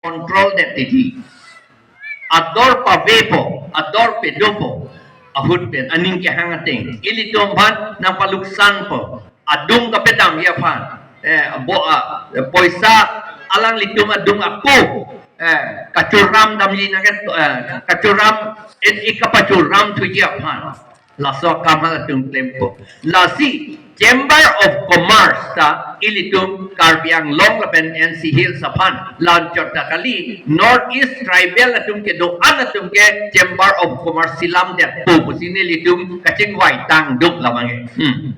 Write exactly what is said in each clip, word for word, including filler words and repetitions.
control det titi. Ador pavepo, ador pedopo. Ahut pen aning kehang ateng ilitum aphan nangpaluksanpo. Adung kapedamji aphan, eh, bo, ah, poisa alanglitum adung ako, eh, kachoram damji nangket, eh, kachoram, en ik kapachoram thuji aphan. Laso akam halatum klempo. Lasi Chamber of Commerce ta ilitum Karbi Anglong lapen N C Hills aphan lanchot ta kali, North East tribal atum kedo-an atum ke Chamber of Commerce selam detpo pusi nelitum kachingvai tangduk labang ke. Hmm.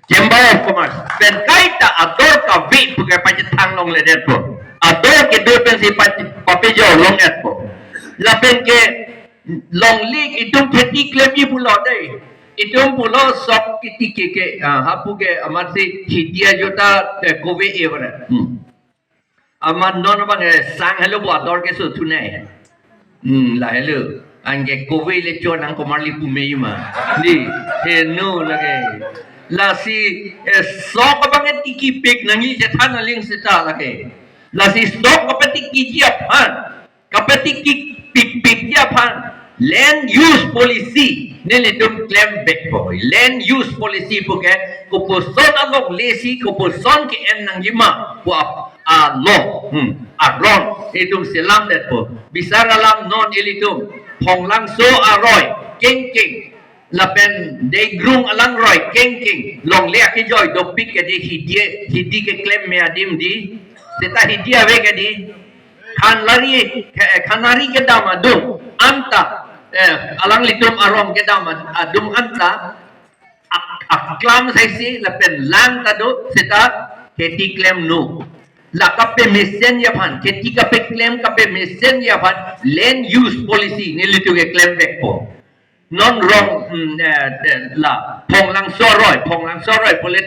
Chamber of Commerce pen kaita ador kave pu ke pachethang longledetpo. Ador kedo pensi pache-, papejor longdetpo. Lapen ke longle itum kheti klemji pulo dei. Itum pulo sok kiti ke ke, ah, hapu ke amatsi hidia jota te kove evra. Hmm. Amat non abang, eh, sang helo bo ador keso thunei. Hmm, la helo. Anke kove le chon nangkomarli pumei ma. Di, heno lake. Lasi, eh, sok abang e tikipik nangji chethan aling seta lake. Lasi sok kapatikiji aphan, kapatikipikpikji aphan land use policy nelitum klem vekpo. Land use policy puke kopuson alongle si kopuson ke-en nangji ma pu ap-, alo, hmm, aron itum selam detpo. Bisar alam non ilitum Phonglangso aroi kengkeng lapen Deigrung alangroi kengkeng longle akejoi dopik ke di, hidi, hidi keklem me adim di. Seta hidi ave ke di. Khanlari, eh, khanari kedam adung anta, eh, alanglitum arong kedam ad-, adung anta ak-, aklam saisi lapen lang ta do seta kheti klemnon. La kapemesenji aphan, kheti kapeklem kapemesenji aphan land use policy nelitum keklem vekpo. Non rong, mm, eh, eh, la Phonglangso aroi, Phonglangso aroi pule